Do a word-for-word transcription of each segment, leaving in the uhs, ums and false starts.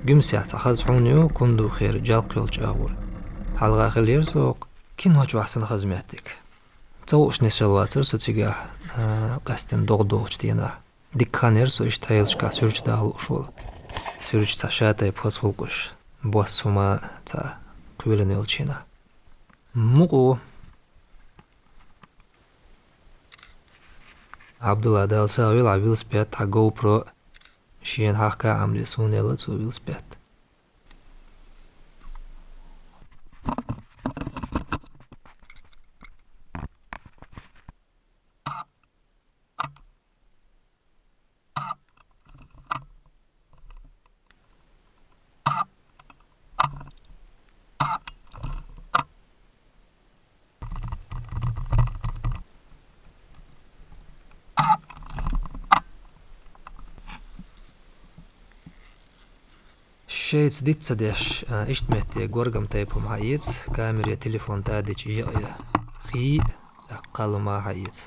Гуьмсехь цхьа хаза хьуна ю, Кундухера Джалкъ йолчу агӀор. Хьалха хиллера со кино чохь санна хаза меттиг. Ца хууш нисвелла вацара со цигахь, а, къаьсттина догӀа догӀучу дийнахь. Дика хан яра со иштта хьелашкахь суьрташ дала лууш волу. Суьрташ цхьа шатайпа хаза хӀуллакхаш, бос хӀума цхьа кхоьлина йолчу хенахь. Мукъа ву. Абдулла, Дала сагӀа войла, хьан велосипед, хьан GoPro, шена хьахка Ӏамаре, суна елла цо велосипед. Шайца диц ца деш, а, иштта метте горгам тайпа хӀума хьаэца, камере телефон тадича йа а йа. Хий, тӀаккха кхалума хьаэца.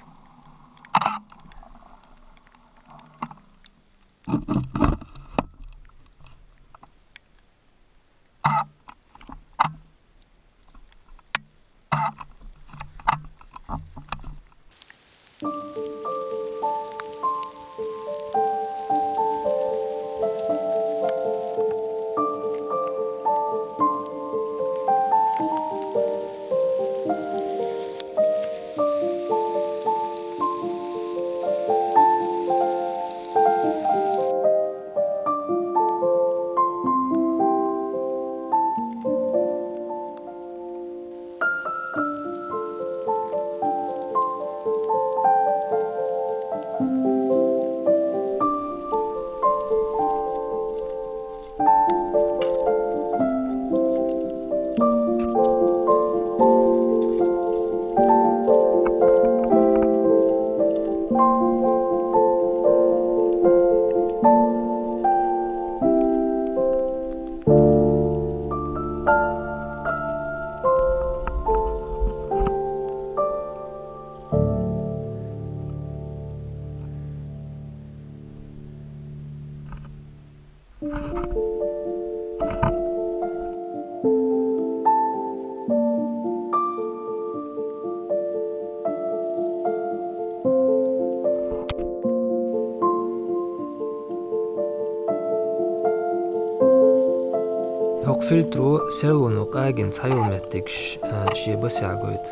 ХӀокху фильтро серлоно къагина цхьайолу меттигаш, а, шен басехь гойту.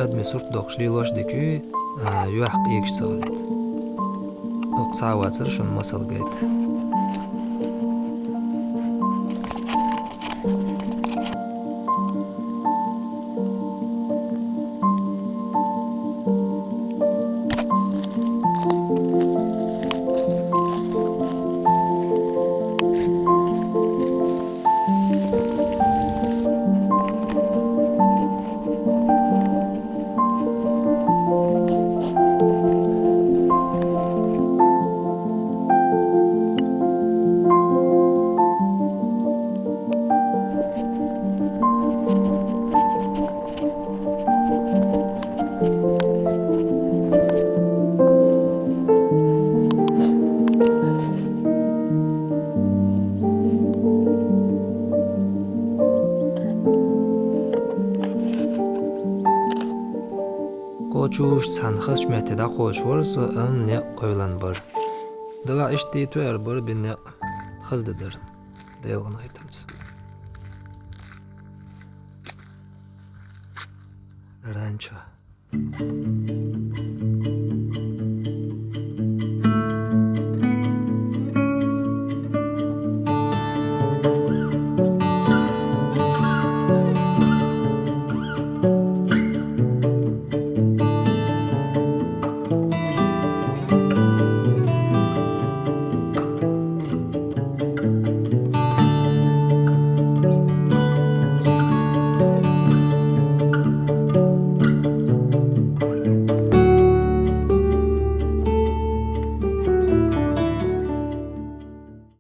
Адамийн сурт доккхуш лелош а дика ю, а, юьхь къегаш ца хилийта. ХӀокху цхьа а вацара шуна масал гайта. Кхочуш цхьана хазачу метте дӀакхочуш вара со, амма некъ къевлина бара. Делахь иштта дийцар бара бен некъ хаза де дара. Делан айтамца. Ранчо.